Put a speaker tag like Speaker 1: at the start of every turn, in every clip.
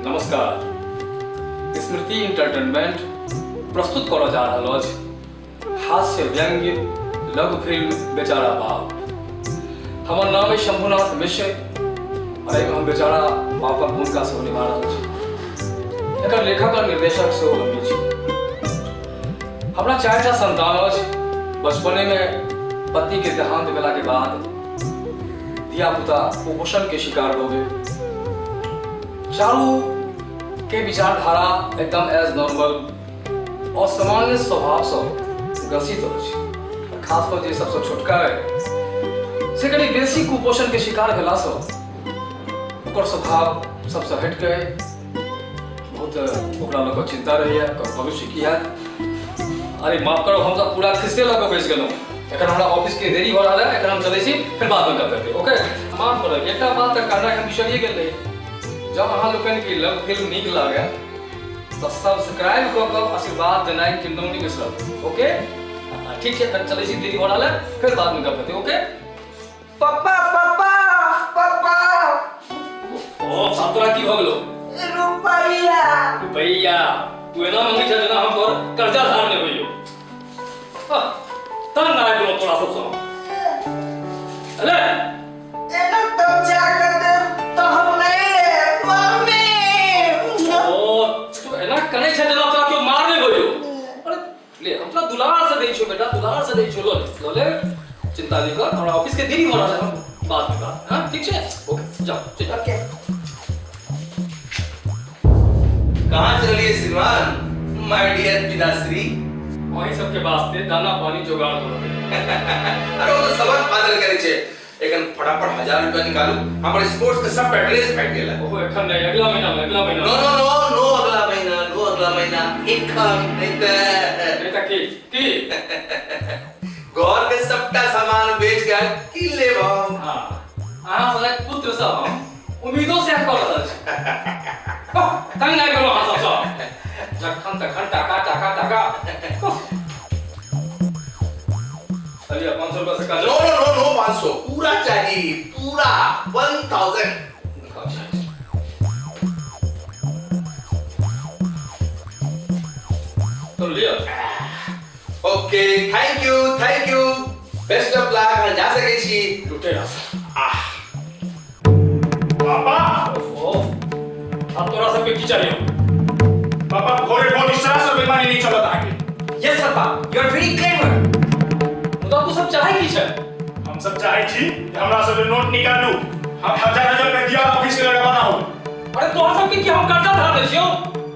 Speaker 1: नमस्कार। स्मृति इंटरटेनमेंट प्रस्तुत करऽ जा रहल अछि हास्य व्यंग्य लघु फिल्म बेचारा बाप। हमर नाम अछि शंभुनाथ मिश्र और एहिमे हम बेचारा बापक भूमिका सेहो निभा रहल छी। एकर लेखक और निर्देशक सेहो हमही छी। हमरा चारिटा संतान अछि। बचपने में पत्नी के देहांत भेला के बाद धिया पुता कुपोषण के शिकार भऽ गेल। चारू के विचारधारा एकदम एज नॉर्मल असामान्य स्वभावसँ ग्रसित अछि। खास कऽ जे सबसँ छोटका अइ से कनि बेसी कुपोषण के शिकार भेलासँ ओकर स्वभाव सबसँ हटि कऽ अइ। बहुत ओकरा लऽ कऽ चिन्ता रहैए ओकर भविष्य की हैत। अरे माफ करब, हम तऽ पूरा खिस्से लऽ कऽ बैस गेलहुँ। एखन हमरा ऑफिसके देरी भऽ रहल है, एखन हम चलै छी, फेर बादमे गप हेतै। ओके, माफ करब, एकटा बात तऽ कहनाइ हम बिसरिए गेल रही। जब अहाँ लोकनिके लव फिल्म नीक लागए तऽ सब्सक्राइब कऽ कऽ आशीर्वाद देनाइ किन्नहुँ नहि बिसरब। ओके, ठीक छै, एखन चलै छी, देरी भऽ रहल है, फेर बादमे गप हेतै। ओके।
Speaker 2: पप्पा पप्पा पप्पा।
Speaker 1: ओ साहब, तोरा की भऽ गेलो?
Speaker 2: रुपैया।
Speaker 1: रुपैया तू एना मंगै छ जेना हम तोर कर्जा धारने होइयो। तन ना आबि गेलो तोरा सबसँ। अरे
Speaker 2: एना तो जा कर दे तो हम नहीं लेब मम्मी।
Speaker 1: ओ तू एना कनै छ जेना तोरा केओ मारने होइयो। अरे ले, हम तोरा दुलार से दै छियो बेटा, दुलार से दै छियो। ल ले, ल ले, चिंता नहीं कर, हमरा ऑफिस के देरी हो रहल है, हम बाद में बात। हां ठीक छै, ओके, जाओ चल जाओ।
Speaker 2: ओके।
Speaker 3: कहाँ चलिए श्रीमान माय डियर पिताश्री?
Speaker 1: वही सबके वास्ते दाना पानी जुगाड़ कर।
Speaker 3: अरे वो तो सबक पागल करे छे। एखन फटाफट 1000 रुपया निकालू, हमर स्पोर्ट्स के सब ड्रेस फाटि गेल है।
Speaker 1: ओहो एखन नहीं, अगला महीना में, अगला महीना।
Speaker 3: नो नो नो नो, अगला महीना नो, अगला महीना एखन नहीं त
Speaker 1: नहीं त की की
Speaker 3: घर के सबटा सामान बेच के की लेब हम?
Speaker 1: हाँ, अहाँ सनक पुत्र से हम उम्मीदो से कऽ रहल छी। तंग आबि गेलहुँ अहाँ सबसँ, जखन तखन टाका टाका टाका। चलिए, 500 रुपया से काज।
Speaker 3: नो नो नो नो, 500 पूरा चाहिए, पूरा 1000।
Speaker 1: तो लिया।
Speaker 3: Okay, thank you, thank you, best of luck. हम जा सके छी।
Speaker 1: लुटेरा।
Speaker 3: आह
Speaker 4: पापा।
Speaker 1: ओहो, अब तोरा सबके की चाहिए?
Speaker 4: पापा, भोरे भोर निश्वास और बेईमानी नहीं चलत आगे।
Speaker 5: Yes papa, you are very clever.
Speaker 1: मुदा तू सब चाहे की छै?
Speaker 4: हम सब चाहे छी कि हमरा सब नोट निकालू, हम हजार हजार रुपया दिया ऑफिस के रवाना हो।
Speaker 1: अरे तोहर सबके की, हम कर्जा धार दै छियौ?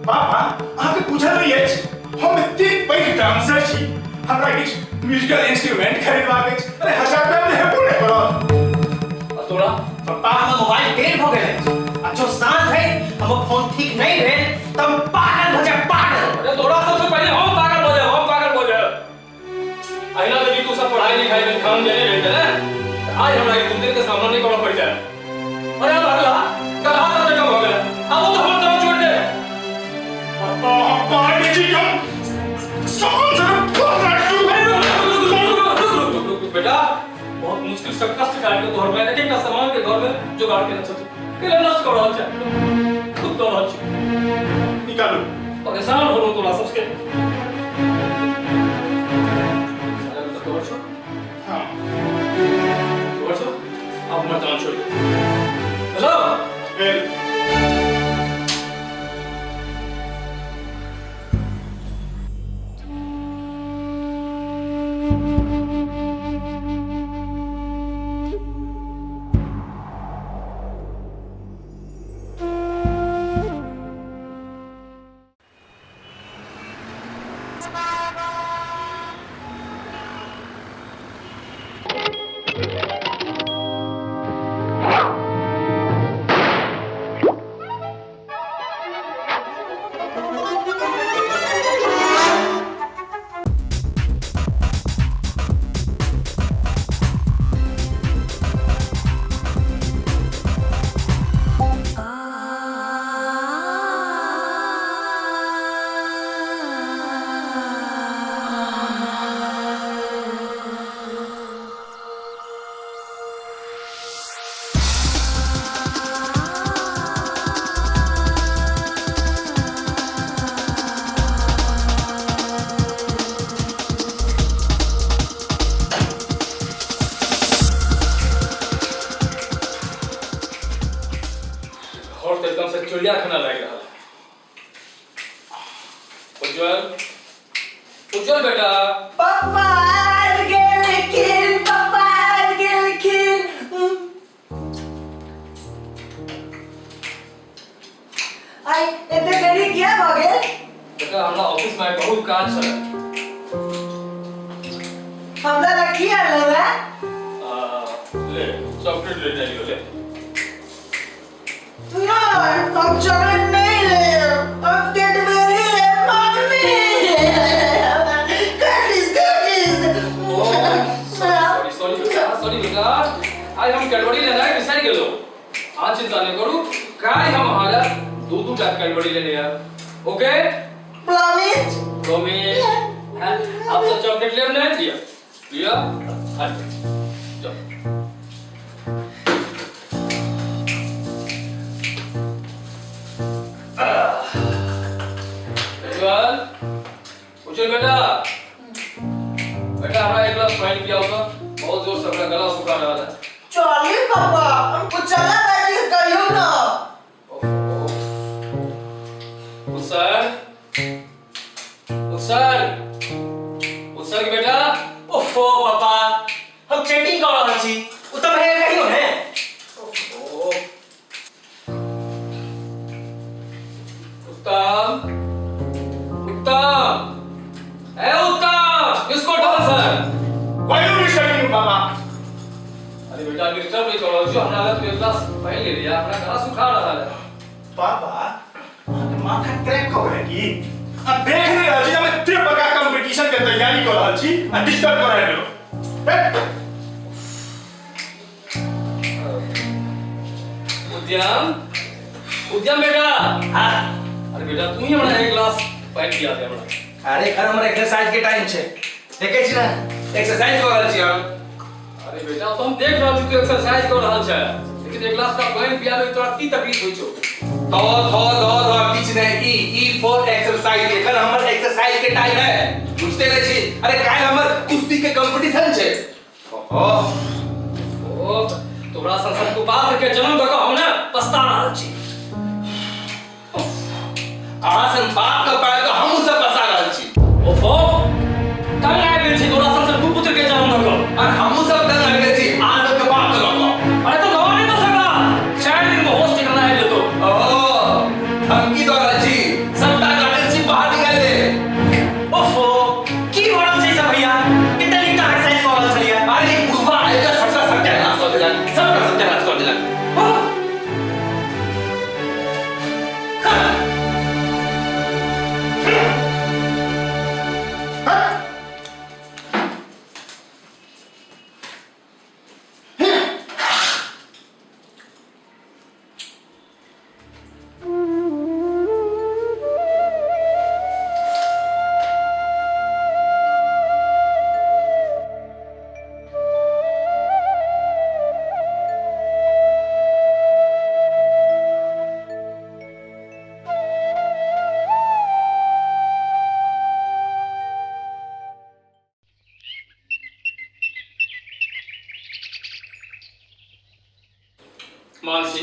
Speaker 4: पापा, अहाँके बुझल नहीं अछि, हम एतेक पैघ डांसर छी, हमरा किछु म्यूजिकल इंस्ट्रूमेंट खरीदबाक अछि। अरे 1000 रुपया में हेबो नहि करत।
Speaker 1: आ तोरा?
Speaker 5: पप्पा, हमर मोबाइल टेढ़ भऽ गेल अछि आ जो साँझ धरि हमर फोन ठीक नहि भेल तऽ हम पागल भऽ जायब, पागल।
Speaker 1: अरे तोरा सबसे पहले हम पागल भऽ जायब, हम पागल भऽ जायब। अहिना यदि तू सब पढ़ाई लिखाई में ध्यान देने रहिते ने तऽ आज हमरा ई गुंजन के सामना नहीं करऽ पड़ि जाय। अरे अब अगला गधा सब जगह भऽ गेल, आब ओ तऽ हमर तरफ छोड़ि दे।
Speaker 4: पापा, हम पागल छी, हम सामान से फोन राखू।
Speaker 1: अरे रुक रुक रुक रुक रुक रुक रुक रुक रुक बेटा, बहुत मुश्किल से कष्ट काटि के तोहर मैं एक एकटा सामान के घर में जोगाड़ केने छथि, केला नष्ट कऽ रहल छै, खुद दऽ रहल छी।
Speaker 4: निकालू।
Speaker 1: परेशान होलो तोरा सबके। साला तो तोहर छौ।
Speaker 4: हाँ।
Speaker 1: तोहर छौ, अब हमर जान छोड़ दे। हेलो।
Speaker 4: भेल।
Speaker 1: घर तो एकदम से चिड़ियाखाना लागि रहल है। उज्जवल, उज्जवल बेटा।
Speaker 2: पप्पा आबि गेलखिन, पप्पा आबि गेलखिन। आइ एते देरी किया भऽ गेल?
Speaker 1: बेटा, हमरा ऑफिस में बहुत काज छलै।
Speaker 2: हमरा लग की आनलहुँ है?
Speaker 1: ले चॉकलेट ले जाइयो ले।
Speaker 2: नहीं, हम चॉकलेट नहीं लेब, हम कैडबरी लेब mummy. Cadbury's, Cadbury's.
Speaker 1: Sorry sorry बेटा, सॉरी बेटा, आइ हम कैडबरी लेनाइ बिसरि गेलहुँ। अहाँ चिंता नहि करू, काल्हि हम अहाँ लए दू दू टा कैडबरी लेने आयब। ओके?
Speaker 2: प्रॉमिस?
Speaker 1: प्रॉमिस। आब तऽ चॉकलेट लेब नहि? लिअ लिअ, जाओ। उज्जवल, उज्जवल बेटा, बेटा हमरा एक गिलास पानि पियाओ तऽ, बहुत जोर से हमरा गला सुखा रहल है।
Speaker 2: चली पापा, हम उचला बाजी कहियो ना।
Speaker 1: उत्सर्ग, उत्सर्ग, उत्सर्ग बेटा।
Speaker 5: ओफो पापा, हम चैटिंग कऽ रहल छी, उत्तम भैया कहियो ने।
Speaker 1: उत्तम, उत्तम, ए उत्तम, इसको डांसर।
Speaker 4: Why you disturbing बाबा?
Speaker 1: अरे बेटा, डिस्टर्ब नहीं करो जो, हमरा लग एक ग्लास पानि ले लिया, हमरा गला सुखा रहल है।
Speaker 4: बाबा, अहाँके माथा क्रैक कऽ गेलै की? आ देख नहि रहल छी जे हम एते बड़का कंपटीशन के तैयारी कऽ रहल छी आ डिस्टर्ब कऽ रहल गेलहुँ।
Speaker 1: उद्यम, उद्यम बेटा।
Speaker 5: हाँ।
Speaker 1: अरे बेटा, तू ही हमरा एक ग्लास पानि पिया दे हमरा।
Speaker 3: अरे एखन हमर एक्सरसाइज के टाइम छै, देखै छी ने एक्सरसाइज कऽ रहल छी हम।
Speaker 1: अरे बेटा, तो हम देख रहल छी तू एक्सरसाइज कर रहल छै, लेकिन एक गिलास का पानि पियाबे तोरा की तकलीफ होइ छौ?
Speaker 3: ध ध ध ध किछु नहि, ई ई फॉर एक्सरसाइज। एखन हमर एक्सरसाइज के टाइम है, बुझते नहि छी। अरे काल्हि हमर कुश्ती के कंपटीशन छै। ओहो।
Speaker 1: ओ तोरा सन सन कुपात्र के जन्म दऽ कऽ हम ने पछता रहल छी।
Speaker 3: अहाँ सन बाप के पाय तऽ हमहूँ सब फंसा रहल छी।
Speaker 1: ओफो, तंग आबि गेल छी तोरा सन सन कुपुत्र के जन्म दऽ कऽ।
Speaker 3: और हमहूँ सब तंग आबि गेल छी अहाँ सबके बाप के लऽ कऽ।
Speaker 1: अरे तो लवा नहीं दऽ सकला, 4 दिन में होश ठिकाना आबि जेतौ।
Speaker 3: ओ धमकी दऽ रहल छी, सबटा गार्जियनशिप बाहर निकालि दे।
Speaker 5: ओफो, की भऽ रहल छै ई सब भैया? कते नीक तऽ एक्सरसाइज कऽ रहल छलियै।
Speaker 3: अरे ई बुढ़वा आबि कऽ सबटा सत्यानाश कऽ देलक, सबटा सत्यानाश कऽ देलक।
Speaker 1: मानसी,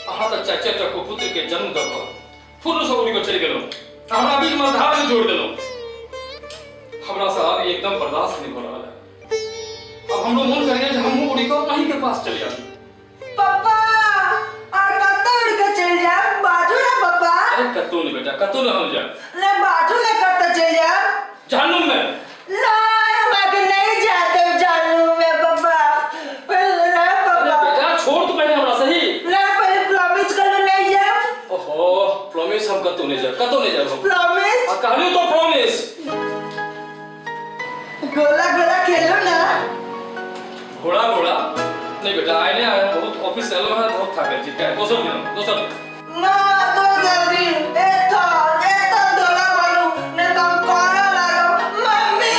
Speaker 1: अहाँ तऽ चारि चारि टा कुपुत्र के जन्म दऽ कऽ फूल सब उड़ि कऽ चलि गेलहुँ, हमरा बीच मझधार में जोड़ि देलहुँ। हमरा से आब ई एकदम बर्दाश्त नहीं हो रहल है। अब हमरो मन करिए जे हमहूँ उड़ि कऽ अहीं के पास चलि आबी।
Speaker 2: पप्पा, और कतौ उड़ के चलि जायब? बाजू ना पप्पा।
Speaker 1: अरे कतौ नहीं बेटा, कतौ नहीं हम जायब।
Speaker 2: नहीं बाजू ना, कतौ चलि जायब?
Speaker 1: जहन्नुम में।
Speaker 2: नहीं, हमरा के नहीं जाते जहन्नुम में पप्पा। पहले नहीं
Speaker 1: अरे
Speaker 2: पप्पा।
Speaker 1: बेटा छोड़ तो पहले हमरा सही।
Speaker 2: नहीं, पहले प्रॉमिस करो नहीं जायब।
Speaker 1: ओहो, प्रॉमिस, हम कतौ नहीं जायब, कतौ नहीं जायब हम।
Speaker 2: प्रॉमिस?
Speaker 1: आ कहलियौ तो प्रॉमिस।
Speaker 2: गोला गोला खेलो ना।
Speaker 1: घोड़ा घोड़ा नहीं बेटा, आए नहीं आए, बहुत ऑफिस से एलो है, बहुत थक छी। दोसर दिन, दोसर दिन।
Speaker 2: ना दोसर दिन, ए था ए तो गोला बनू ने तो हम कोना लागो मम्मी।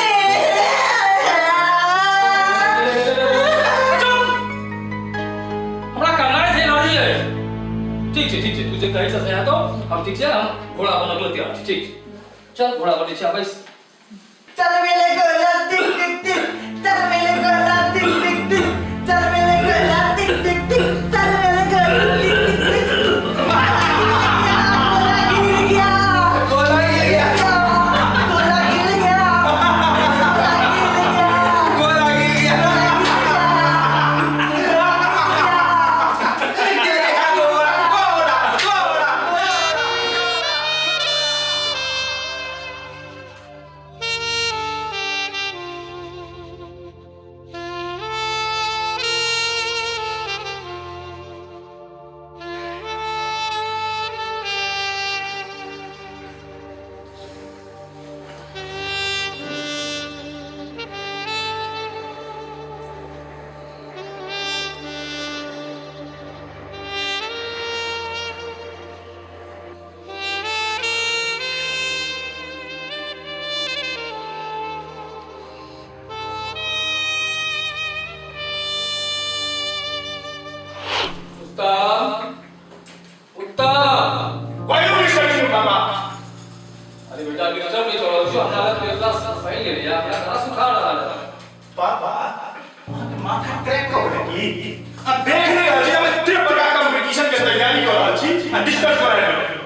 Speaker 1: चुप, हमरा करना छै राजी है। ठीक छै, ठीक छै, तू जे कहै छ से तो हम ठीक छै, हम घोड़ा बनक लेल तैयार छी। ठीक छै, चल घोड़ा बनै छै, बैस।
Speaker 2: चल मेरे गोला टिक टिक टिक, चल मेरे गोला टिक टिक टिक, चल मेरे गोला टिक टिक टिक, चल मेरे गोला टिक टिक टिक।
Speaker 1: डिस्टर्ब नहीं कर रहल छी, हमरा लग तो एकरा फैल गेलैया, हमरा गला सुखा रहल है।
Speaker 4: पापा, अहाँके माथा क्रैक कऽ गेलै की? आ देख नहि रहल छी, हम एते बड़का कंपटीशन के तैयारी कऽ रहल छी आ डिस्टर्ब कऽ रहल छी।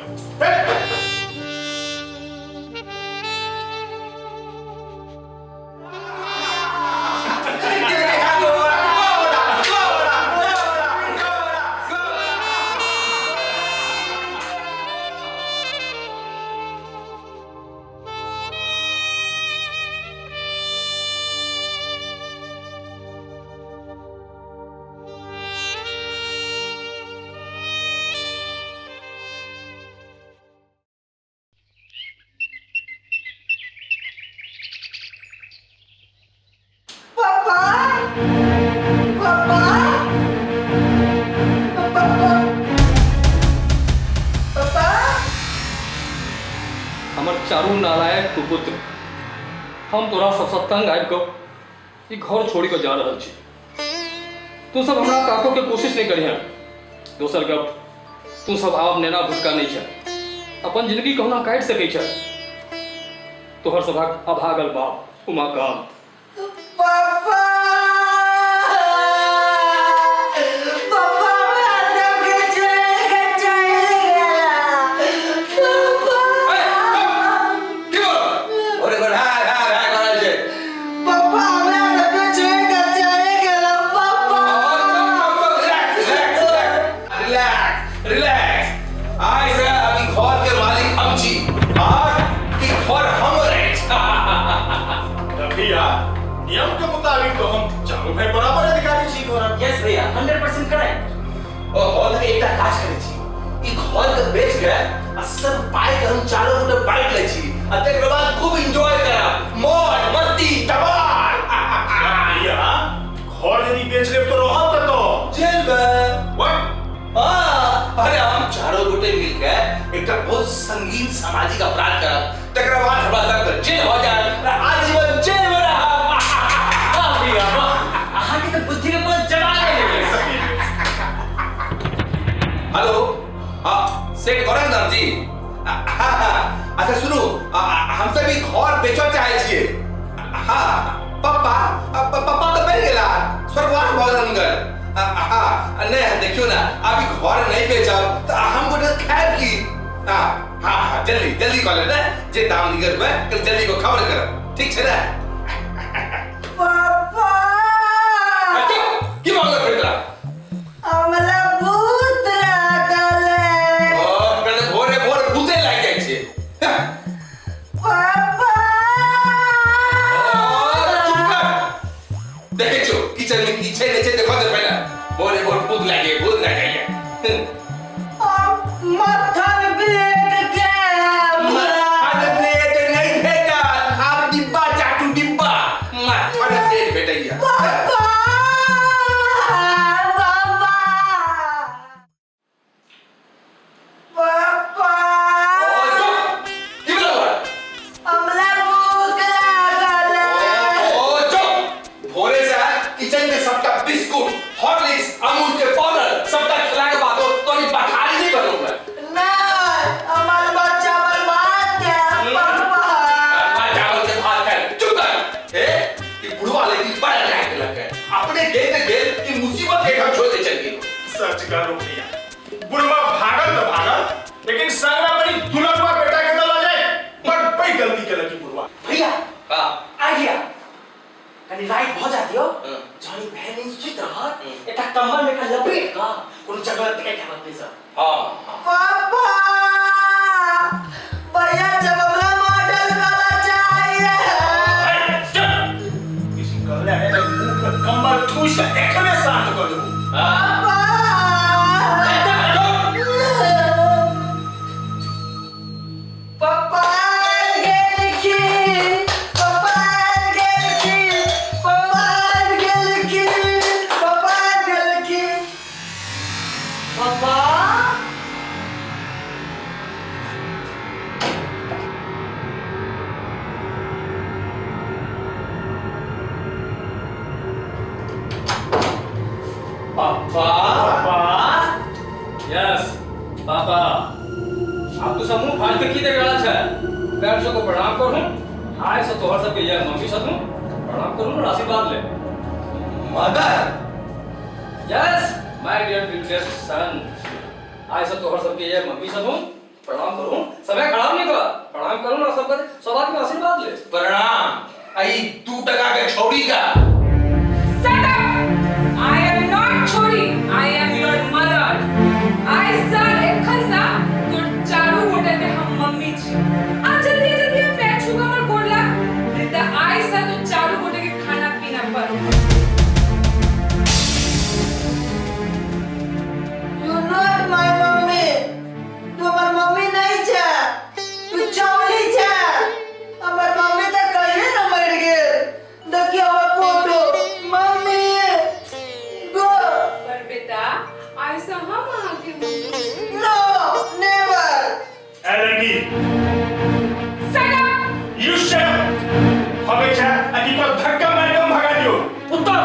Speaker 2: पापा, पापा, पापा, पापा।
Speaker 1: हमर चारू नालायक कुपुत्र, हम तोरा सबसँ तंग आबि कऽ ई घर छोड़ि कऽ जा रहल छी। तू सब हमरा ताको के कोशिश नहीं करिहे। दोसर गप, तू सब आब नेना भुटका नहीं छै, अपन जिंदगी कहुना काटि सकै छै। तोहर सभक अभागल बाप उमाकांत।
Speaker 2: पापा, पापा, हमरा सबके छोड़ि कऽ चलि गेला। पापा,
Speaker 3: की बोल ओरे गोर हाय हाय हाय कर रहल छै।
Speaker 2: पापा, हमरा सबके छोड़ि कऽ चलि गेला। पापा,
Speaker 3: रिलैक्स रिलैक्स रिलैक्स, आइ से अभी घर के मालिक हम छी और ई घर हमर अछि।
Speaker 4: भैया, नियम के मुताबिक तो हम चारू भाई बराबर अधिकारी छी घरक।
Speaker 5: यस भैया, 100% करेक्ट।
Speaker 3: ओ हॉल के एकटा काज करै छी, ई घर के बेच के आ सब पाई के हम चारो गोटे बांटि लै छी आ तकर बाद खूब एंजॉय करब, मौज मस्ती धमाल।
Speaker 4: भैया, घर यदि बेच लेब तो रहब कतऽ?
Speaker 3: जेल में।
Speaker 4: What?
Speaker 3: हाँ, अरे हम चारो गोटे मिलके एकटा बहुत संगीन सामाजिक अपराध करब, तकर बाद हमरा सबके जेल हो जायत आ आजीवन जेल में रहब।
Speaker 5: वाह भैया वाह, अहाँके तऽ बुद्धि के कोनो जवाब नहि अछि।
Speaker 3: हेलो, हाँ सेठ गौरव जी। हाँ हाँ, अच्छा सुनू, हम सब ई घर बेचऽ चाहै छियै। हाँ, पप्पा पप्पा तऽ बनि गेला, स्वर्गवास भऽ गेलन हुनकर। हाँ नहीं, देखियो ना, अभी घर नहीं बेचब तऽ हम गोटे खायब की? हाँ हाँ हाँ, जल्दी जल्दी कऽ लेब ने, जे दाम निकल हुए कल जल्दी को खबर करब, ठीक छै ने?
Speaker 2: पापा,
Speaker 3: की मांगल फिर तोरा?
Speaker 2: हमरा भूत लागल है।
Speaker 3: ओ कल भोरे भोर भूते लागि जाइ छै।
Speaker 2: पापा,
Speaker 3: ओ, चुप कर। देखै छियौ किचन में की छै नहि छै, देखऽ दे पहिले। भोरे भोर भूत लागि भूत लागि जाइए।
Speaker 2: मक्खन ब्रेड के
Speaker 3: मक्खन ब्रेड नहि भेटत आब, डिब्बा चाटू डिब्बा, मक्खन ब्रेड भेटैया।
Speaker 2: पापा, पापा, पापा,
Speaker 3: ओ चुप, की भेलौ?
Speaker 2: हमरा भूख लागल है।
Speaker 3: ओ चुप, भोरे से किचन में सबटा बिस्कुट, हॉर्लिक्स, अमूल के पाउडर सबटा खिला के बादो तोरी बखारी नहीं बनौ मैं।
Speaker 2: नहीं, हमर बच्चा बर्बाद के पापा।
Speaker 3: चावल के भात खाए, चुप कर। ए ई बुढ़वा लेकिन बड़ा लायक केलक है, अपने गेल ते गेल, ई मुसीबत के हम छोड़ के चल गेल।
Speaker 4: सच कहलहुँ भैया, बुढ़वा भागल तऽ भागल, लेकिन संग में अपनी दुलरवा बेटा के तऽ लऽ जाय। बड़ पैघ गलती केलक ई बुढ़वा।
Speaker 5: भैया,
Speaker 3: हाँ।
Speaker 5: आइडिया, कनि राति भऽ जाय दियौ,
Speaker 3: हँ।
Speaker 5: जहन ई बहन सुति रहत,
Speaker 3: हँ।
Speaker 5: एकटा कम्बल में एकरा लपेट कऽ कोनो जंगल में फेंक आयब अपने सब।
Speaker 3: हाँ हाँ।
Speaker 2: पापा, भैया जब हमरा मॉडल वाला चाहिए।
Speaker 4: किसी कहले है तऽ मुंह पर कम्बल ठूस के एखने शांत कऽ देबू।
Speaker 2: पापा, पापा गेलखिन, पापा गेलखिन, पापा गेलखिन, पापा गेलखिन, पापा।
Speaker 1: पापा,
Speaker 5: पापा,
Speaker 1: यस पापा, आब तू सब मुंह फाड़ के की देख रहल छै? पैर छू के प्रणाम करू। आइ से तोहर सबके यह मम्मी छथुन, प्रणाम करू और आशीर्वाद ले।
Speaker 3: Mother?
Speaker 1: Yes my dear littlest son, आइ से तोहर सबके यह मम्मी छथुन, प्रणाम करू। समय खराब नहीं कर, प्रणाम करू ना सबके, सब आदमी आशीर्वाद ले।
Speaker 3: प्रणाम। आई 2 टका के छौड़ी का।
Speaker 6: Shut up! I am not छोरी, I am your mother. I sir एखन सा तोर चारू गोटे के हम मम्मी छी। आ जल्दी जल्दी हम पैर छू के हमर गोड़ लाग, नहीं त आइ सा तो चारू गोटे के खाना पीना पर।
Speaker 2: You not my mummy. तू हमर मम्मी नहीं छे, तू चौली छे। हमर मम्मी तऽ कहिए न मरि गेल। देखियो हमर फोटो। मम्मी गो।
Speaker 6: पर बेटा आइ सा हम अहाँ के मम्मी छी।
Speaker 2: नो नेवर।
Speaker 4: ए लड़की,
Speaker 6: Shut up!
Speaker 4: You shut up. भगै छै आ कि तोरा धक्का मारि कऽ हम भगा दियौ?
Speaker 1: उत्तम,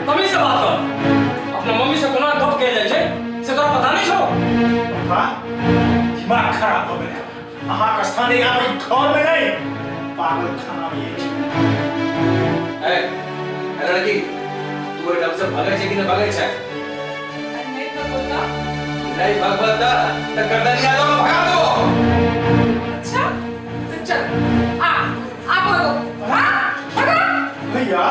Speaker 1: तमीज से बात कर। अपना मम्मी से कोना गप कयल जाइ छै से तोरा पता नहीं छौ?
Speaker 4: पापा, दिमाग खराब हो गेल। अहाँके स्थान आब एहि घरमे नहि, पागल खाना मे अछि।
Speaker 3: ए ए लड़की, तू एहिठाम से भगै छै कि नहि भगै छै?
Speaker 6: नहीं भगवता।
Speaker 3: नहीं भगवत तऽ गर्दनिया दऽ कऽ भगा देबो।
Speaker 6: अच्छा तो चल आ आ भगो, आ भगो।
Speaker 4: भैया,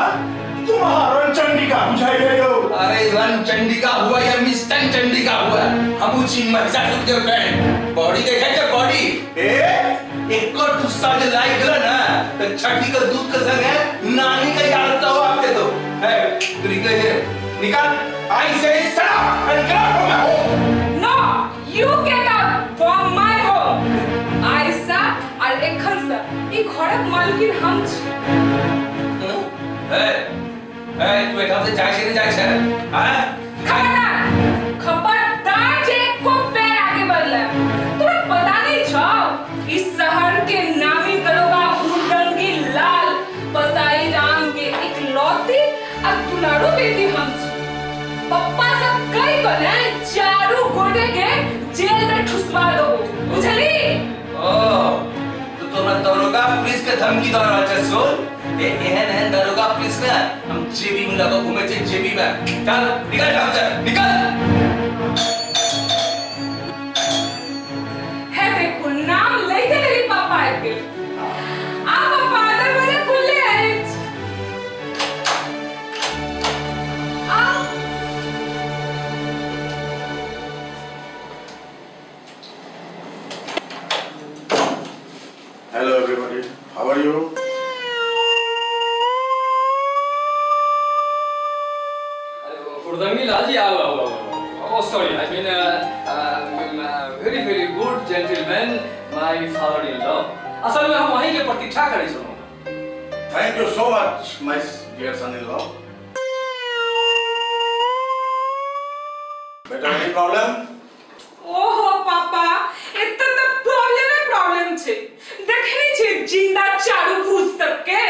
Speaker 4: तू महारण चंडिका बुझाइ गेल यौ।
Speaker 3: अरे रण चंडिका हुआ या मिस्टन चंडिका हुआ, हम छी महिषासुर के फ्रेंड। बॉडी देखे छै बॉडी? ए एको ठुस्सा जे लाग गेल ना त छठी के दूध के संगे नानी के याद तो आते तो ए तू निकले जे निकाल। I say shut up and get out from my home.
Speaker 6: No, you get out from my home. आइसा और एखन से ई घरक मालकिन हम छी।
Speaker 3: ए ए तू एठाम से जाइ छै नहि जाइ छै? आँ?
Speaker 6: खबरदार खबरदार जे एको पैर आगे बढ़ले। तोरा पता नहीं छौ इस शहर के नामी दरोगा उर्दंगी लाल बसाई राम के इकलौती आ दुलारू बेटी हम छी। पप्पा सब कहि कऽ ने चारू गोटे के जेल में ठुसवा देबो, बुझली?
Speaker 3: ओ तो तोरा दरोगा पुलिस के धमकी दऽ रहल छै। सुन, ए एहन एहन दरोगा पुलिस ने हम जेबी में लऽ कऽ घूमै छियै, जेबी में। चल निकल ठाम से, निकल।
Speaker 6: है देखो, नाम लैते देरी पापा आबि गेल। आ पापा, दरवाजा खुलले अछि। आ
Speaker 7: Hello everybody, how are you?
Speaker 1: अरे हुड़दंगी लाल जी, आओ आओ आओ। Oh sorry, I mean very very good gentleman, my father in law. असल में हम वहीं के प्रतीक्षा करै छलहुँ।
Speaker 7: Thank you so much, my dear son-in-law. Beta, any problem?
Speaker 6: ओहो पापा, एतऽ तऽ प्रॉब्लमे प्रॉब्लम छै। देखने छियै जिंदा चारू भूत सबके?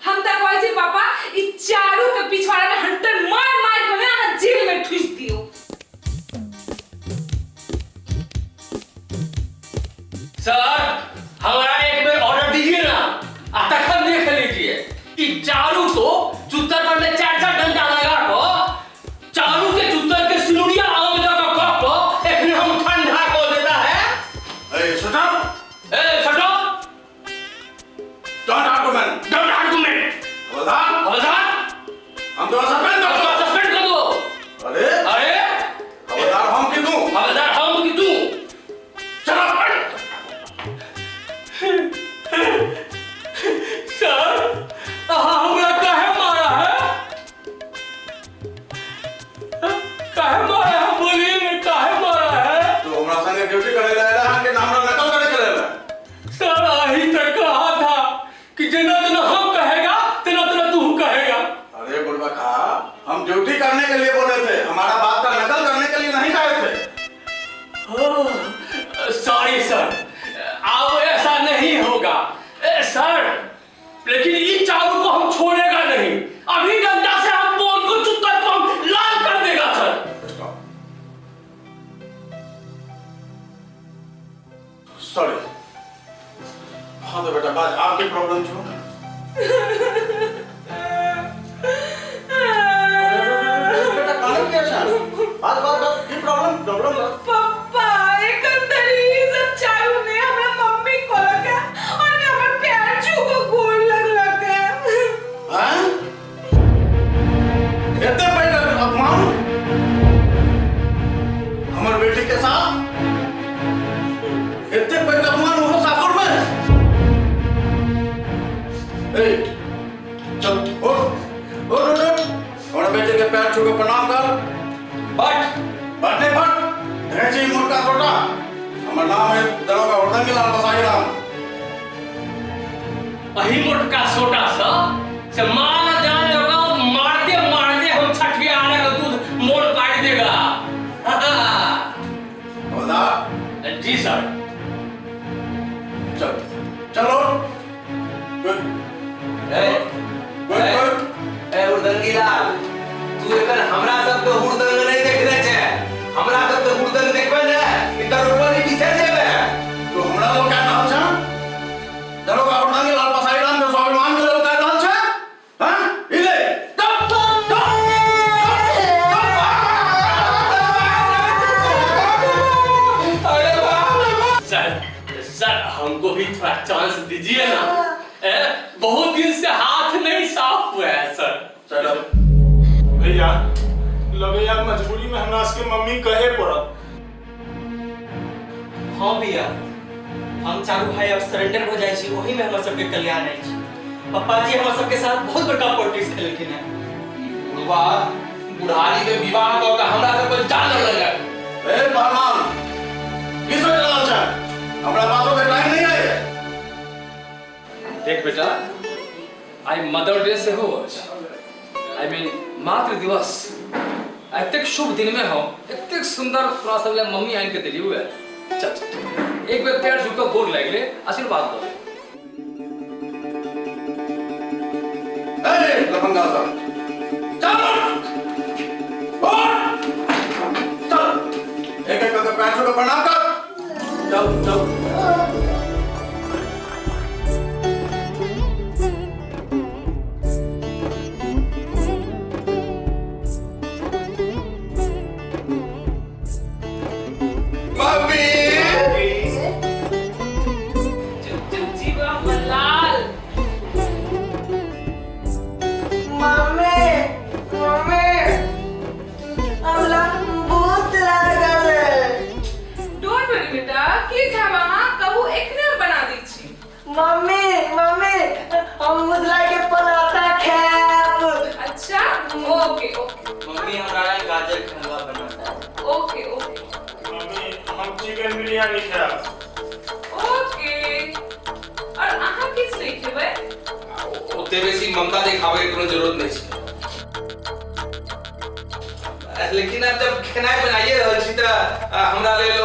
Speaker 6: हम तऽ कहै छी पापा, ई चारू के पिछवाड़ा में हंटर मार मार के ने अहाँ जेल में ठुस दियौ।
Speaker 1: सर, हमारा एक बेर ऑर्डर दीजिए ना, आ तखन देख लीजिए ई चारू को चुत्तर पर में चार चार डंडा लगा को चारू के चुत्तर के सिनुरिया आम जगह कह को एखने हम ठंडा को देता है।
Speaker 7: Hey, shut up!
Speaker 1: A shut up.
Speaker 7: Don't argument!
Speaker 1: Don't argument.
Speaker 7: हवलदार!
Speaker 1: हवलदार!
Speaker 7: हम तो सस्पेंड कर दो!
Speaker 1: सस्पेंड कर दो।
Speaker 7: अरे!
Speaker 1: अरे!
Speaker 7: हवलदार हम कि तू?
Speaker 1: हवलदार हम कि तू?
Speaker 7: Shut up!
Speaker 1: Sir, अहाँ हमरा काहे मारा है? काहे मारा है, बोलिए ने, काहे मारा है?
Speaker 7: तू हमरा संगे ड्यूटी करे ला आएला के हमरा नकल करे के लेला?
Speaker 1: सर, आही तक कहा था कि जितना जितना हम कहेगा तेना तेना तू कहेगा।
Speaker 7: अरे बुड़बका, हम ड्यूटी करने के लिए बोले थे, हमारा बात का नकल करने के लिए नहीं कहे थे।
Speaker 1: सॉरी सर, अब ऐसा नहीं होगा। सर, लेकिन इस चारू को हम छोड़ेगा नहीं। अभी डंडा से हम बोल को चुत्तर को हम लाल कर देगा सर।
Speaker 7: Stop. Sorry. हाँ तो बेटा बाज आपकी प्रॉब्लम छो। बेटा कानन के छा? बात बात बात की प्रॉब्लम प्रॉब्लम
Speaker 6: पप्पा एखन धरि ई सब चारू ने हमरा मम्मी कहलक है और ने हमर पैर छू के गोर लगलक है।
Speaker 7: हैं? एते पैघ अपमान हमर बेटी के साथ, एते पैघ अपमान ओहो सासुर में। ए चल उठ उठ उठ उठ, हमर बेटी के पैर छू के प्रणाम कर।
Speaker 1: बट
Speaker 7: बट नहीं बट ढेंची मोटा छोटा, हमर नाम है दरोगा हुड़दंगी लाल बसाई राम।
Speaker 1: अही मोटका सोटा सा से माल जान दरोगा मारते मारते हम छठियारा का दूध मोड़ पाड़ देगा।
Speaker 7: हवलदार।
Speaker 1: जी सर।
Speaker 7: चल चलो गुड
Speaker 3: ए
Speaker 7: गुड गुड।
Speaker 3: ए हुड़दंगी लाल, तू एखन हमरा सबके हुड़दंग नहीं देखने छे, हमरा सबके हुड़दंग देखबे ने कि दरोगा नहीं बिसर जेबे।
Speaker 7: तू हमरा लोग का नाम छा दरोगा हुड़दंगी लाल बसाई राम के स्वाभिमान के लोग का नाम छा? हां इले टप टप टप।
Speaker 1: अरे बाप सर, सर हमको भी थोड़ा चांस दीजिए ना। ए, बहुत दिन से हाथ नहीं साफ हुआ है सर।
Speaker 7: चलो
Speaker 4: भैया लगैया मजबूरी में हमरा सबके मम्मी कहे पड़त।
Speaker 5: हाँ भैया, हम चारू भाई अब सरेंडर हो जाइ छी, ओही में हमर सबके कल्याण अछि। पप्पा जी हमर सबके साथ बहुत बड़का पॉलिटिक्स खेललखिन है।
Speaker 3: बुढ़वा बुढ़ारी में विवाह कऽ के हमरा सबके जान लग।
Speaker 7: ए पहलवान, की सोच रहल छे? हमरा बातों के टाइम नहीं है।
Speaker 1: देख बेटा, आइ मदर डे सेहो अछि, I mean मातृ दिवस। एतेक शुभ दिन में हम एतेक सुंदर तोरा सब ले मम्मी आनि के देली हुए। चल चल एक बेर पैर छू के गोर लागि ले, आशीर्वाद दऽ ले।
Speaker 7: ए लफंगा सब चल उठ चल, एक एक करके पैर छू के प्रणाम कर। चल चल। मम्मी
Speaker 6: चुप चुप जीवा मलाल।
Speaker 2: मम्मी मम्मी हमरा भूत लागल है।
Speaker 6: Don't worry बेटा, की खाब अहाँ कहू, एखने हम बना दै छी।
Speaker 2: मम्मी मम्मी हम मुदला के पराठा खाएब।
Speaker 6: अच्छा ओके ओके।
Speaker 5: मम्मी हमरा गाजर के हलवा बनाता है।
Speaker 6: Okay okay.
Speaker 4: मम्मी हम चिकन बिरयानी खाएब।
Speaker 6: ओके, और अहाँ किछु नहि खेबै?
Speaker 3: ओते बेसी ममता देखाबै के कोनो जरूरत नहीं छै, लेकिन अब जब खेनाइ बनाइए रहल छी तऽ हमरा लेल ओ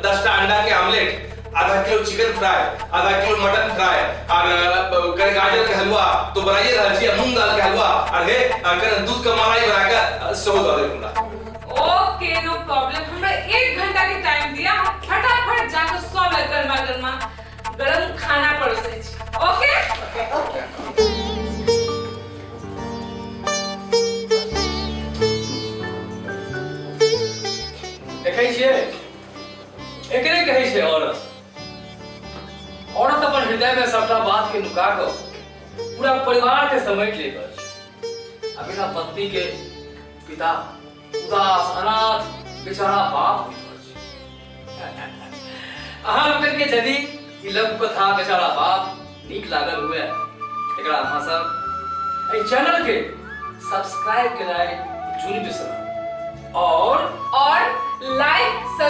Speaker 3: 10टा अंडा के ऑमलेट, आधा किलो चिकन फ्राई, आधा किलो मटन फ्राई और गाजर के हलवा तो बनाइए रहल छी, मूंग दाल के हलवा और हे कने दूध के मलाई बना के सेहो दऽ देब हमरा।
Speaker 6: ओके नो प्रॉब्लम, हमरा 1 घंटा के टाइम दिया, हम फटाफट जाके सब लग गर्मा गर्मा गरम खाना परोसै छी। Okay
Speaker 2: okay.
Speaker 1: देखै छियै, एकरे कहै छै औरत। औरत अपन हृदय में सबटा बात के नुका कऽ पूरा परिवार के समेट लैत अछि आ बिना पत्नी के पिता उदास अनाथ बेचारा बाप होइत अछि। अहाँ लोकनि के यदि ई लघु कथा बेचारा बाप नीक लागल हुए, एकरा अहाँ सब एहि चैनल के सब्सक्राइब केनाइ जुनि बिसरब और
Speaker 6: लाइक सब्सक्राइब।